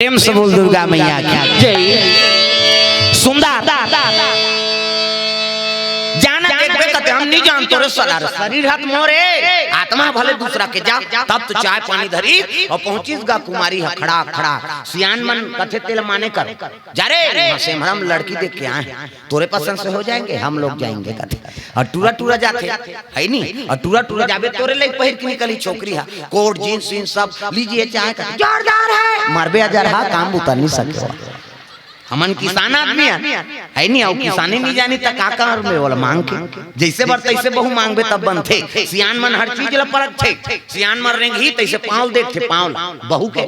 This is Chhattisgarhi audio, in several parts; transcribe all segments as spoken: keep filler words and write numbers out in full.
प्रेम से बोल दुर्गा मैया की। जय। सुंदर। जाना देखबे कते हम नहीं जानतो रे साला रे। शरीर हाथ मोरे, आत्मा भले दूसरा के जा, तब तो चाय पानी धरी और पहुंचिस गा कुमारी ह खड़ा खड़ा। सियान मन कथे तेला माने कर। जा रे, वहां से हम लड़की देख के आए हैं, तोरे पसंद से हो जाएंगे, हम लोग जाएंगे कथे। और टूरा टूरा जाथे, है नी? और टूरा टूरा जाबे तोरे ले पहिर के निकली छोकरी हा, कोट जींस वींस सब लीजिए चाहे कथे, जोरदार है, मारबे अजरहा, काम बुता नहीं सके। हमन किसान आदमी है, है नी? और किसानी नहीं जानी त का कर में वाला मांग के, जैसे बर तैसे बहू मांगबे तब बनथे। सियान मन हर चीज ला परखथे, सियान मन रेंगही तैसे पाँव देखथे, पाँव ला बहू के।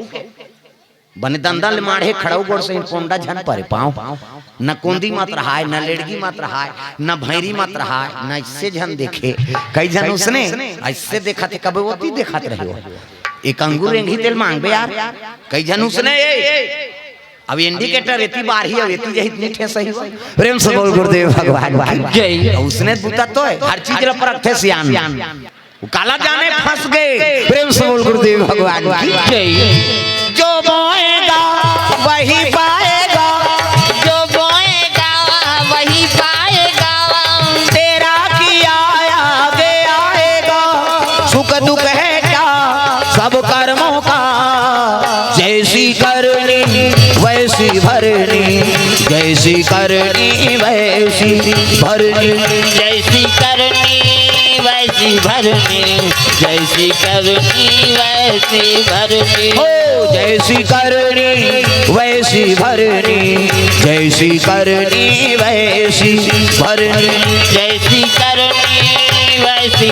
बने दंदा ले माढ़े खड़ाऊ गोड़ से पोंडा झन परे पाँव। न कोंदी मत रहाय, न लेड़गी मत रहाय, न भैरी मत रहाय, न इससे झन देखे। कई झन उसने ऐसे देखत हे, कबे ओती देखत रहे हो। एक अंगूर रेंगही तेल मांगबे यार। कई झन उसने ए, अब इंडिकेटर एती बार ही, अब एती जही इतनी ठेस ही। प्रेम से बोल गुरुदेव भगवान की। जय। उसने बुता तो है, हर चीज ला परखथे सियान। वो काला जाने फंस गए। प्रेम से बोल गुरुदेव भगवान की। जय। जो बोएगा वही पाएगा। जो बोएगा वही पाएगा। तेरा किया आगे आएगा। सुख दुख है क्या सब कर्मों का। जैसी करनी वैसी भरनी। जैसी करनी वैसी भरनी। जैसी करनी वैसी भरनी। जैसी करनी वैसी भरनी। हो जैसी करनी वैसी भरनी। जैसी करनी वैसी भरनी। जैसी करनी वैसी